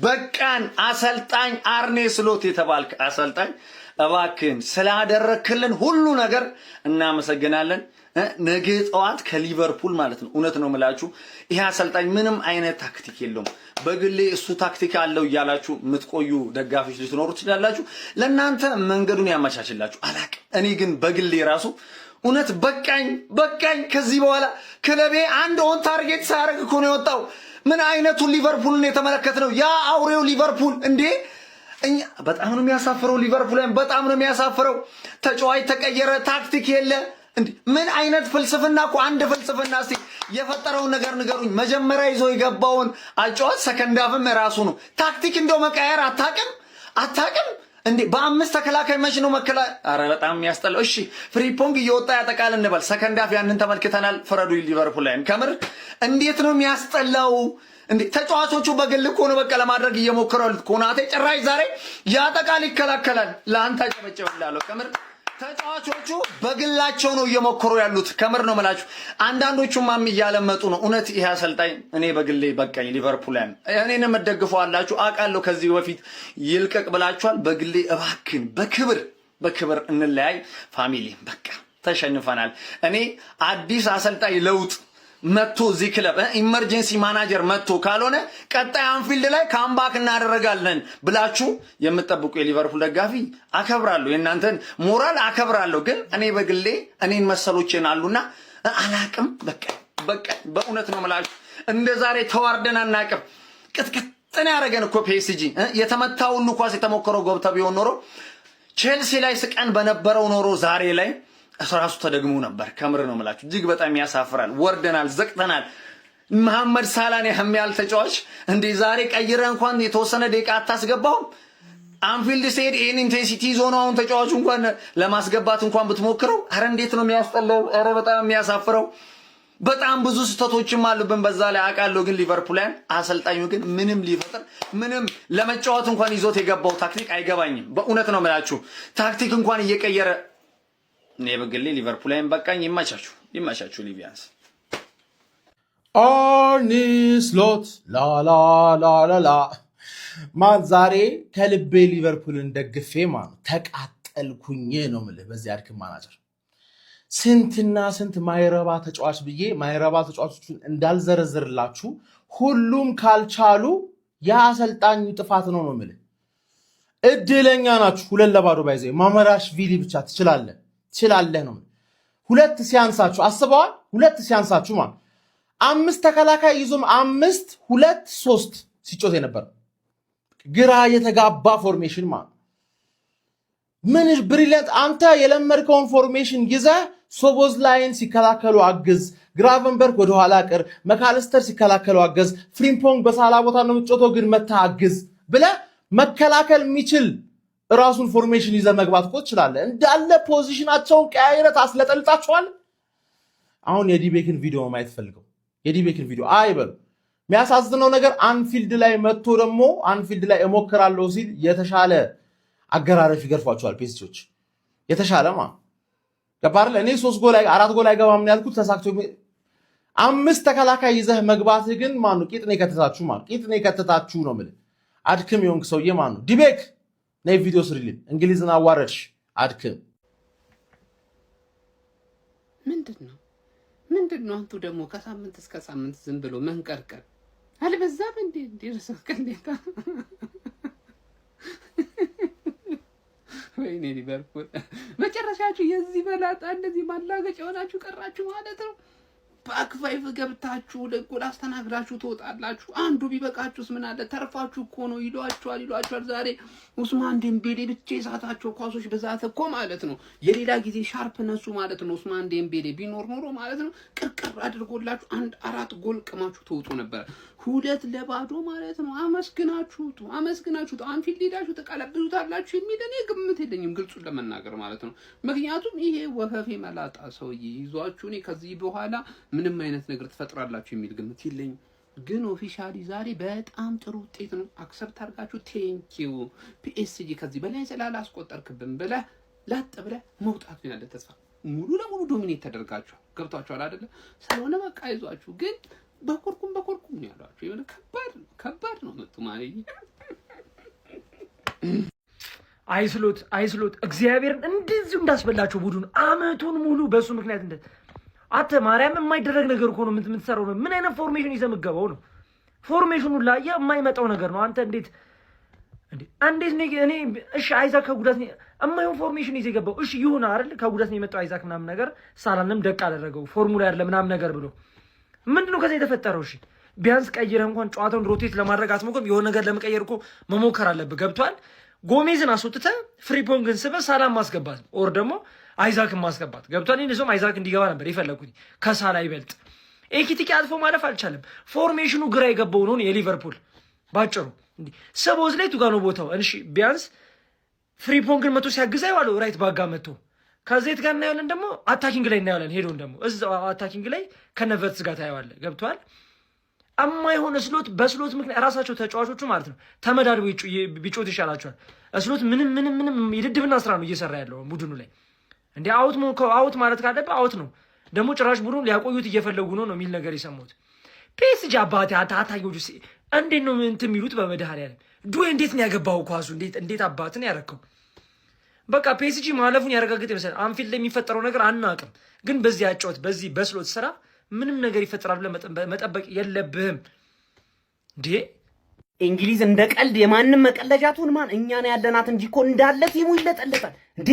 በቃን። አሰልጣኝ አርኔ ስሎት የተባልክ አሰልጣኝ እባክህን ስላደረክልን ሁሉ ነገር እናመሰግናለን። ነገ ጠዋት ከሊቨርፑል ማለት ነው። እውነት ነው የምላችሁ ይሄ አሰልጣኝ ምንም አይነት ታክቲክ የለውም። በግሌ እሱ ታክቲክ አለው እያላችሁ የምትቆዩ ደጋፊዎች ልትኖሩ ትችላላችሁ። ለእናንተ መንገዱን ያመቻችላችሁ አላቅም። እኔ ግን በግሌ ራሱ እውነት በቃኝ በቃኝ። ከዚህ በኋላ ክለቤ አንድ on target ሳያደርግ እኮ ነው የወጣው። ምን አይነቱን ሊቨርፑልን የተመለከት ነው? ያ አውሬው ሊቨርፑል እንዴ! እኛ በጣም ነው የሚያሳፍረው። ሊቨርፑል በጣም ነው የሚያሳፍረው። ተጫዋች ተቀየረ፣ ታክቲክ የለ እንዴ! ምን አይነት ፍልስፍና እኮ፣ አንድ ፍልስፍና እስቲ የፈጠረውን ነገር ንገሩኝ። መጀመሪያ ይዞ የገባውን አጨዋወት second half ም ራሱ ነው። ታክቲክ እንደው መቀየር አታቅም አታቅም እንዴ? በአምስት ተከላካይ መች ነው መከላ? አረ በጣም የሚያስጠላው። እሺ ፍሪፖንግ እየወጣ ያጠቃል እንበል። Second half ያንን ተመልክተናል። ፍረዱ ሊቨርፑል ላይም ከምር እንዴት ነው የሚያስጠላው? እንዴ ተጫዋቾቹ በግል እኮ ነው በቃ ለማድረግ እየሞከሩ ያሉት። ኮናቴ ጭራሽ ዛሬ ያጠቃል፣ ይከላከላል። ለአንተ አጨበጭብልሃለሁ ከምር። ተጫዋቾቹ በግላቸው ነው እየሞከሩ ያሉት። ከምር ነው የምላችሁ። አንዳንዶቹማም እያለመጡ ነው። እውነት ይሄ አሰልጣኝ እኔ በግሌ በቃኝ። ሊቨርፑል እኔን የምትደግፈው አላችሁ አውቃለሁ። ከዚህ በፊት ይልቀቅ ብላችኋል። በግሌ እባክን በክብር በክብር እንለያይ family። በቃ ተሸንፈናል። እኔ አዲስ አሰልጣኝ ለውጥ መጥቶ እዚህ ክለብ emergency manager መጥቶ ካልሆነ ቀጣይ አንፊልድ ላይ comeback እናደርጋለን ብላችሁ የምትጠብቁ የሊቨርፑል ደጋፊ አከብራለሁ፣ የእናንተን ሞራል አከብራለሁ። ግን እኔ በግሌ እኔን መሰሎችን አሉና አላቅም። በቃ በቃ በእውነት ነው የምላችሁ፣ እንደ ዛሬ ተዋርደን አናቅም። ቅጥቅጥን ያደረገን እኮ ፒኤስጂ። የተመታ ሁሉ ኳስ የተሞከረው ገብታ ቢሆን ኖሮ፣ ቼልሲ ላይ ስቀን በነበረው ኖሮ ዛሬ ላይ ራሱ ተደግሞ ነበር። ከምር ነው የምላችሁ፣ እጅግ በጣም ያሳፍራል። ወርደናል፣ ዘቅተናል። መሐመድ ሳላን የሚያህል ተጫዋች እንዴ ዛሬ ቀይረ እንኳን የተወሰነ ደቂቃ አታስገባውም? አንፊልድ ሲሄድ ይህን intensity ይዞ ነው አሁን ተጫዋቹ እንኳን ለማስገባት እንኳን ብትሞክረው፣ ኧረ እንዴት ነው የሚያስጠላው! ኧረ በጣም የሚያሳፍረው። በጣም ብዙ ስህተቶችም አሉብን በዛ ላይ አውቃለሁ። ግን ሊቨርፑላን አሰልጣኙ ግን ምንም ሊፈጥር ምንም ለመጫወት እንኳን ይዞት የገባው ታክቲክ አይገባኝም። በእውነት ነው የምላችሁ፣ ታክቲክ እንኳን እየቀየረ። እኔ በግሌ ሊቨርፑላይን በቃኝ። ይመቻችሁ፣ ይመቻችሁ ሊቪያንስ። አርኒ ስሎት ላላላላላ man፣ ዛሬ ከልቤ ሊቨርፑልን ደግፌ ማለት ተቃጠልኩኝ ነው የምልህ። በዚህ አድክም ማናጀር ስንትና ስንት ማይረባ ተጫዋች ብዬ ማይረባ ተጫዋቾቹን እንዳልዘረዝርላችሁ ሁሉም ካልቻሉ የአሰልጣኙ ጥፋት ነው ነው የምልህ። እድለኛ ናችሁ። 2-0 ባይዘ ማመራሽቪሊ ብቻ ትችላለህ ትችላለህ ነው። ሁለት ሲያንሳችሁ አስበዋል። ሁለት ሲያንሳችሁ ማለት አምስት ተከላካይ ይዞም 5-2-3 ሲጮት የነበረ ግራ የተጋባ formation ማለት ምን brilliant። አንተ የለመድከውን formation ይዘህ ሶቦዝላይን ሲከላከሉ አግዝ፣ ግራቨንበርግ ወደኋላ ቅር፣ መካልስተር ሲከላከሉ አግዝ፣ ፍሪምፖንግ በሳላ ቦታ ነው የምትጮተው ግን መታ አግዝ ብለህ መከላከል የሚችል ራሱን formation ይዘህ መግባት እኮ ትችላለህ። እንዳለ position ኣቸውን ቀያይረህ ታስለጠልጣቸዋል። አሁን የዲቤክን ቪዲዮ ማየት ፈልገው የዲቤክን ቪዲዮ አይበሉ። የሚያሳዝነው ነገር አንፊልድ ላይ መጥቶ ደግሞ አንፊልድ ላይ እሞክራለሁ ሲል የተሻለ አገራረፍ ይገርፏቸዋል ፒኤስጂዎች። የተሻለ ማ ገባህ? እኔ ሶስት ጎል አራት ጎል አይገባም ያልኩት ተሳክቶ አምስት ተከላካይ ይዘህ መግባት ግን ማነው ቂጥ ነው የከተታችሁ፣ ማነው ቂጥ ነው የከተታችሁ ነው የምልህ። አድክም የሆንክ ሰውዬ ማነው ዲቤክ ነይ ቪዲዮ ስሪልን። እንግሊዝን አዋረድሽ። አድክም። ምንድን ነው ምንድን ነው? አንቱ ደግሞ ከሳምንት እስከ ሳምንት ዝም ብሎ መንቀርቀር አልበዛም እንዴ? እንዴ ቅሌታ! ወይኔ ሊቨርፑል መጨረሻችሁ የዚህ በላጣ እንደዚህ ማላገጫ የሆናችሁ ቀራችሁ ማለት ነው። Back five ገብታችሁ ለጎል አስተናግዳችሁ ትወጣላችሁ። አንዱ ቢበቃችሁስ ምን አለ? ተርፋችሁ እኮ ነው ይሏችኋል ይሏችኋል። ዛሬ ኡስማን ዴምቤሌ ብቻ የሳታቸው ኳሶች ብዛት እኮ ማለት ነው የሌላ ጊዜ sharpness ኡ ማለት ነው። ኡስማን ዴምቤሌ ቢኖር ኖሮ ማለት ነው ቅርቅር አድርጎላችሁ አንድ አራት ጎል ቅማችሁ ትወጡ ነበር። 2-0 ማለት ነው። አመስግናችሁት አመስግናችሁት አንፊልድ ሄዳችሁ ትቀለብሱታላችሁ የሚል እኔ ግምት የለኝም፣ ግልጹን ለመናገር ማለት ነው። ምክንያቱም ይሄ ወፈፌ መላጣ ሰውዬ ይዟችሁ እኔ ከዚህ በኋላ ምንም አይነት ነገር ትፈጥራላችሁ የሚል ግምት የለኝም። ግን officially ዛሬ በጣም ጥሩ ውጤት ነው። Accept አድርጋችሁ thank you ፒኤስጂ ከዚህ በላይ ስላላስቆጠርክብን ብለህ ላጥ ብለህ መውጣት ነው ያለ ተስፋ። ሙሉ ለሙሉ dominate ተደርጋችኋል። ገብቷችኋል አይደለ? ስለሆነ በቃ ይዟችሁ ግን በኩርኩም በኩርኩም ነው ያሏችሁ። የሆነ ከባድ ነው፣ ከባድ ነው መጡ ማለት። አይስሎት አይስሎት እግዚአብሔርን እንደዚሁ እንዳስበላቸው ቡድኑ አመቱን ሙሉ በእሱ ምክንያት እንደ አተ ማርያም የማይደረግ ነገር እኮ ነው የምትሰራው ነው። ምን አይነት formation ይዘህ የምትገባው ነው? Formation ኑ ላይ የማይመጣው ነገር ነው። አንተ እንዴት እኔ እሺ አይዛክ ከጉዳት የማይሆን formation ይዘህ የገባው፣ እሺ ይሁን አይደል? ከጉዳት ነው የመጣው አይዛክ ምናምን ነገር፣ ሳላንም ደቅ አደረገው ፎርሙላ ያለ ምናምን ነገር ብሎ ምንድነው ከዛ የተፈጠረው? እሺ ቢያንስ ቀይረህ እንኳን ጨዋታውን rotate ለማድረግ አትሞክርም? የሆነ ነገር ለመቀየር እኮ መሞከር አለብህ። ገብቷል? ጎሜዝን አስወጥተህ ፍሪፖንግን ስበህ ሳላን ማስገባት or ደግሞ አይዛክን ማስገባት፣ ገብቷል። እኔ እንደዚያውም አይዛክ እንዲገባ ነበር የፈለግኩት ከሳላ ይበልጥ። ኤኪቲኬ አልፎ ማለፍ አልቻለም። Formation ኑ ግራ የገባው ነው የሊቨርፑል ባጭሩ። ሰቦዝ ላይ ቱጋ ነው ቦታው። እሺ ቢያንስ ፍሪፖንግን መቶ ሲያግዝ አይዋለው right back ጋ መቶ ከዜት ጋር እናየዋለን። ደግሞ attacking ላይ እናየዋለን። ሄዶን ደግሞ እዛው attacking ላይ ከነቨርትስ ጋር ታየዋለህ። ገብቷል። እማይሆን ስሎት በስሎት ምክንያት ራሳቸው ተጫዋቾቹ ማለት ነው ተመዳድበው ቢጮት ይሻላቸዋል። ስሎት ምንም ምንም ምንም የድድብና ስራ ነው እየሰራ ያለው ቡድኑ ላይ። እንዲ out out ማለት ካለብህ out ነው። ደግሞ ጭራሽ ቡድኑ ሊያቆዩት እየፈለጉ ነው ነው የሚል ነገር የሰማሁት። ፒኤስጂ አባቴ አታታኞቹ እንዴት ነው እንትን የሚሉት? በመድኃኒዓለም ዱዌ እንዴት ነው ያገባው ኳሱ? እንዴት አባትን ያረከው? በቃ ፒኤስጂ ማለፉን ያረጋግጥ ይመስላል። አንፊልድ ላይ የሚፈጠረው ነገር አናውቅም፣ ግን በዚህ አጫወት በዚህ በስሎት ስራ ምንም ነገር ይፈጠራል ብለህ መጠበቅ የለብህም እንዴ። እንግሊዝ እንደ ቀልድ የማንም መቀለጃ ትሁን ማን እኛ ነው ያለናት እንጂ እኮ እንዳለ team ኡ ይለጠለጣል እንዴ።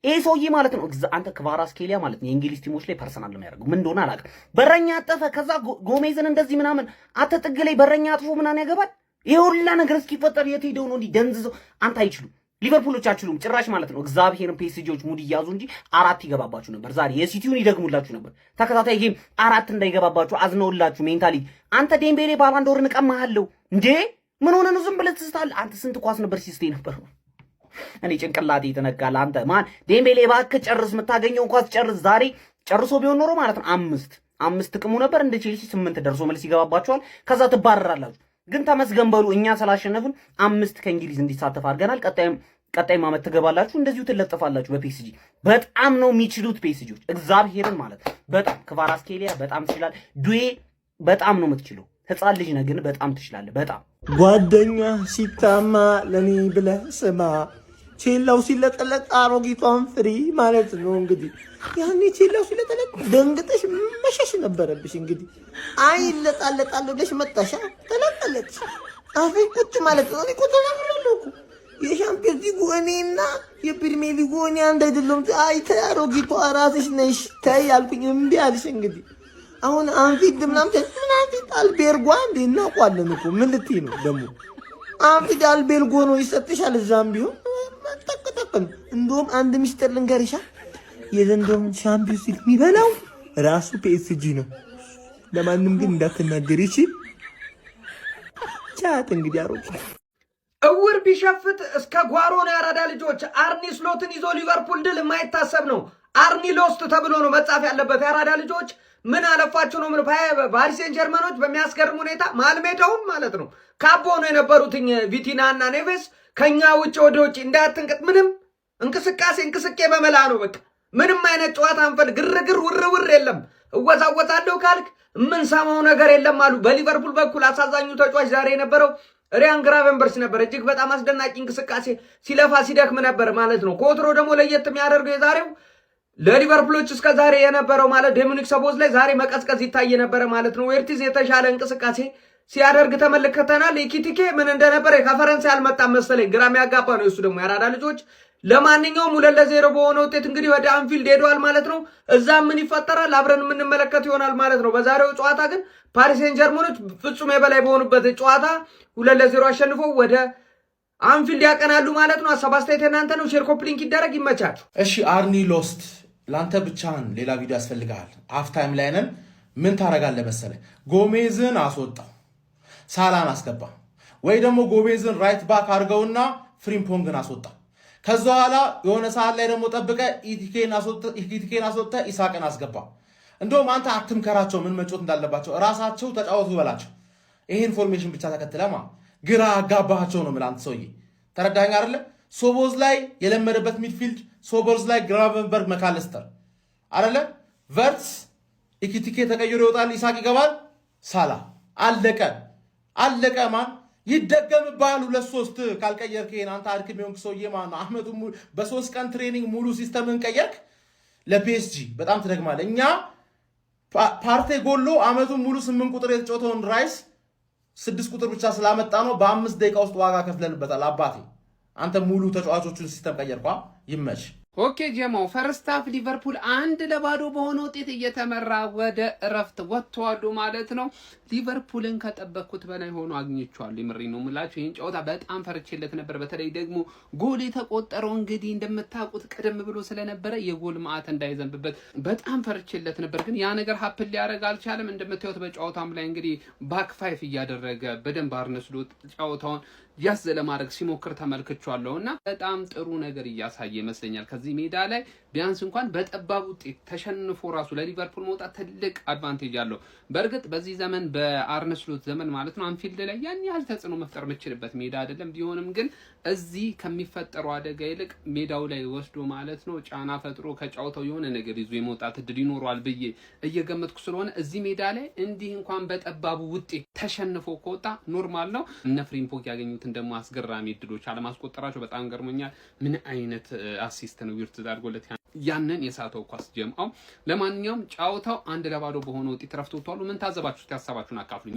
ይሄ ሰውዬ ማለት ነው አንተ ክቫራስኬሊያ ማለት ነው የእንግሊዝ team ኦች ላይ personal ነው የሚያደርገው። ምን እንደሆነ አላውቅም። በረኛ አጠፈ፣ ከዛ ጎሜዝን እንደዚህ ምናምን አተ ጥግ ላይ በረኛ አጥፎ ምናምን ያገባል። ይሄ ሁላ ነገር እስኪፈጠር የት ሄደው ነው እንዲህ ደንዝዘው? አንተ አይችሉም፣ ሊቨርፑሎች አይችሉም ጭራሽ ማለት ነው። እግዚአብሔርን ፒኤስጂዎች mood እያዙ እንጂ አራት ይገባባችሁ ነበር ዛሬ። የሲቲውን ይደግሙላችሁ ነበር። ተከታታይ game አራት እንዳይገባባችሁ አዝነውላችሁ mentally። አንተ ዴምቤሌ ባላንዶርን እቀማሃለሁ እንዴ! ምን ሆነ ነው ዝም ብለህ ትስታለህ? አንተ ስንት ኳስ ነበር ሲስቴ ነበር። እኔ ጭንቅላቴ የተነካል። አንተ ማን ዴምቤሌ እባክህ ጨርስ፣ የምታገኘውን ኳስ ጨርስ። ዛሬ ጨርሶ ቢሆን ኖሮ ማለት ነው አምስት አምስት ጥቅሙ ነበር። እንደ ቼልሲ ስምንት ደርሶ መልስ ይገባባችኋል። ከዛ ትባረራላችሁ። ግን ተመስገን በሉ እኛ ስላሸነፍን አምስት ከእንግሊዝ እንዲሳተፍ አድርገናል። ቀጣይም ዓመት ትገባላችሁ፣ እንደዚሁ ትለጠፋላችሁ። በፒኤስጂ በጣም ነው የሚችሉት ፒኤስጂዎች፣ እግዚአብሔርን ማለት በጣም ክቫራስኬሊያ በጣም ትችላል። ዱዌ በጣም ነው የምትችለው። ህፃን ልጅ ነህ ግን በጣም ትችላለህ። በጣም ጓደኛ ሲታማ ለኔ ብለህ ስማ፣ ቼላው ሲለጠለጥ አሮጊቷን ፍሪ ማለት ነው። እንግዲህ ያኔ ቼላው ሲለጠለጥ ደንግጠሽ መሸሽ ነበረብሽ። እንግዲህ አይ ይለጣለጣለሁ ብለሽ መጣሻ ተለጠለጥሽ። አፌ ቁጭ ማለት ነው። እኔ እኮ ተናግሬያለሁ እኮ የሻምፒዮንስ ሊጉ እኔና የፕሪሚየር ሊጉ እኔ አንድ አይደለም። አይ ተይ አሮጊቷ ራስሽ ነሽ ተይ አልኩኝ፣ እምቢ አልሽ። እንግዲህ አሁን አንፊልድ ምናምን ምን አንፊልድ አልቤርጎ እንዴ እናውቀዋለን እኮ ምን ልትይ ነው ደግሞ? አንፊልድ አልቤርጎ ነው ይሰጥሻል። እዛም ቢሆን ጠቅጠቅ ነው። እንደውም አንድ ሚስጥር ልንገርሻ፣ የዘንድሮውን ሻምፒዮንስ ሊግ የሚበላው ራሱ ፒኤስጂ ነው። ለማንም ግን እንዳትናገር ይችል ቻት እንግዲህ አሮጊ እውር ቢሸፍት እስከ ጓሮ ነው። ያራዳ ልጆች አርኒ ስሎትን ይዞ ሊቨርፑል ድል የማይታሰብ ነው። አርኒ lost ተብሎ ነው መጻፍ ያለበት። ያራዳ ልጆች ምን አለፋቸው ነው ምን ፓሪስ ሴን ጀርመኖች በሚያስገርም ሁኔታ መሀል ሜዳውን ማለት ነው ካቦ ነው የነበሩትኝ ቪቲና እና ኔቬስ ከኛ ውጭ ወደ ውጭ እንዳትንቀጥ ምንም እንቅስቃሴ እንቅስቄ በመላ ነው በቃ ምንም አይነት ጨዋታ አንፈልግ፣ ግርግር ውርውር የለም። እወዛወዛለሁ ካልክ የምንሰማው ነገር የለም አሉ። በሊቨርፑል በኩል አሳዛኙ ተጫዋች ዛሬ የነበረው ሪያን ግራቨንበርች ነበር። እጅግ በጣም አስደናቂ እንቅስቃሴ ሲለፋ ሲደክም ነበር ማለት ነው። ከወትሮ ደግሞ ለየት የሚያደርገው የዛሬው ለሊቨርፑሎች እስከ ዛሬ የነበረው ማለት ዶሚኒክ ሶቦዝላይ ዛሬ መቀዝቀዝ ይታይ ነበረ ማለት ነው። ዌርቲዝ የተሻለ እንቅስቃሴ ሲያደርግ ተመልክተናል። ኢኪቲኬ ምን እንደነበረ ከፈረንሳይ አልመጣም መሰለኝ፣ ግራ የሚያጋባ ነው እሱ ደግሞ ያራዳ ልጆች። ለማንኛውም 2-0 በሆነ ውጤት እንግዲህ ወደ አንፊልድ ሄደዋል ማለት ነው። እዛም ምን ይፈጠራል አብረን የምንመለከት ይሆናል ማለት ነው። በዛሬው ጨዋታ ግን ፓሪስ ሴን ጀርመኖች ፍጹም የበላይ በሆኑበት ጨዋታ 2-0 አሸንፈው ወደ አንፊልድ ያቀናሉ ማለት ነው። ሀሳብ አስተያየት የእናንተ ነው። Share copy link ይደረግ። ይመቻችሁ። እሺ አርኒ lost ለአንተ ብቻህን ሌላ ቪዲዮ ያስፈልግሃል። Half time ላይ ነን። ምን ታደርጋለህ መሰለህ? ጎሜዝን አስወጣው፣ ሳላን አስገባ፣ ወይ ደግሞ ጎሜዝን right back አድርገውና ፍሪምፖንግን አስወጣ። ከዛ በኋላ የሆነ ሰዓት ላይ ደግሞ ጠብቀ ኢኪቲኬን አስወጥተ ኢሳቅን አስገባ። እንደውም አንተ አትምከራቸው ምን መጫወት እንዳለባቸው እራሳቸው ተጫወቱ በላቸው። ይሄ information ብቻ ተከትለማ ግራ አጋባቸው ነው የምልህ አንተ ሰውዬ ተረዳኸኝ አይደለ? ሶቦዝላይ የለመደበት midfield ሶቦዝላይ ግራቨንበርግ መካለስተር አይደለ? ቨርትስ ኢኪቲኬ ተቀይሮ ይወጣል፣ ኢሳቅ ይገባል፣ ሳላ አለቀ አለቀ። ማን ይደገምብሃል። ሁለት ሶስት ካልቀየርክ ይሄን አንተ አድክም የሆንክ ሰውዬ ማለት ነው። አመቱ በ3 ቀን training ሙሉ system ን ቀየርክ። ለፒኤስጂ በጣም ትደግማለህ። እኛ ፓርቴ ጎሎ አመቱን ሙሉ 8 ቁጥር የተጫወተውን ራይስ 6 ቁጥር ብቻ ስላመጣ ነው በ5 ደቂቃ ውስጥ ዋጋ ከፍለንበታል። አባቴ አንተ ሙሉ ተጫዋቾቹን system ቀየርኳ። ይመች። Okay ጀማው፣ first half ሊቨርፑል 1-0 በሆነ ውጤት እየተመራ ወደ እረፍት ወጥተዋሉ ማለት ነው። ሊቨርፑልን ከጠበቅኩት በላይ ሆኖ አግኝቼዋለሁ። የምሬ ነው የምላችሁ። ይህን ጨዋታ በጣም ፈርቼለት ነበር። በተለይ ደግሞ ጎል የተቆጠረው እንግዲህ እንደምታውቁት ቀደም ብሎ ስለነበረ የጎል መዓት እንዳይዘንብበት በጣም ፈርቼለት ነበር። ግን ያ ነገር happen ሊያደርግ አልቻለም። እንደምታዩት በጨዋታም ላይ እንግዲህ back five እያደረገ በደንብ አርነ ስሎት ጨዋታውን ያዝ ለማድረግ ሲሞክር ተመልክቼዋለሁ እና በጣም ጥሩ ነገር እያሳየ ይመስለኛል። ከዚህ ሜዳ ላይ ቢያንስ እንኳን በጠባብ ውጤት ተሸንፎ ራሱ ለሊቨርፑል መውጣት ትልቅ advantage አለው። በእርግጥ በዚህ ዘመን፣ በአርነ ስሎት ዘመን ማለት ነው፣ አንፊልድ ላይ ያን ያህል ተጽዕኖ መፍጠር የምችልበት ሜዳ አይደለም። ቢሆንም ግን እዚህ ከሚፈጠረው አደጋ ይልቅ ሜዳው ላይ ወስዶ ማለት ነው ጫና ፈጥሮ ከጨዋታው የሆነ ነገር ይዞ የመውጣት እድል ይኖረዋል ብዬ እየገመትኩ ስለሆነ እዚህ ሜዳ ላይ እንዲህ እንኳን በጠባቡ ውጤት ተሸንፎ ከወጣ normal ነው። እነ ፍሪምፖንግ ያገኙትን ደግሞ አስገራሚ እድሎች አለማስቆጠራቸው በጣም ገርሞኛል። ምን አይነት assist ነው ዊርትዝ አድርጎለት ያንን የሳተው ኳስ ጀምአው። ለማንኛውም ጨዋታው 1-0 በሆነ ውጤት ረፍት ወጥቷል። ምን ታዘባችሁ? ሀሳባችሁን አካፍሉኝ።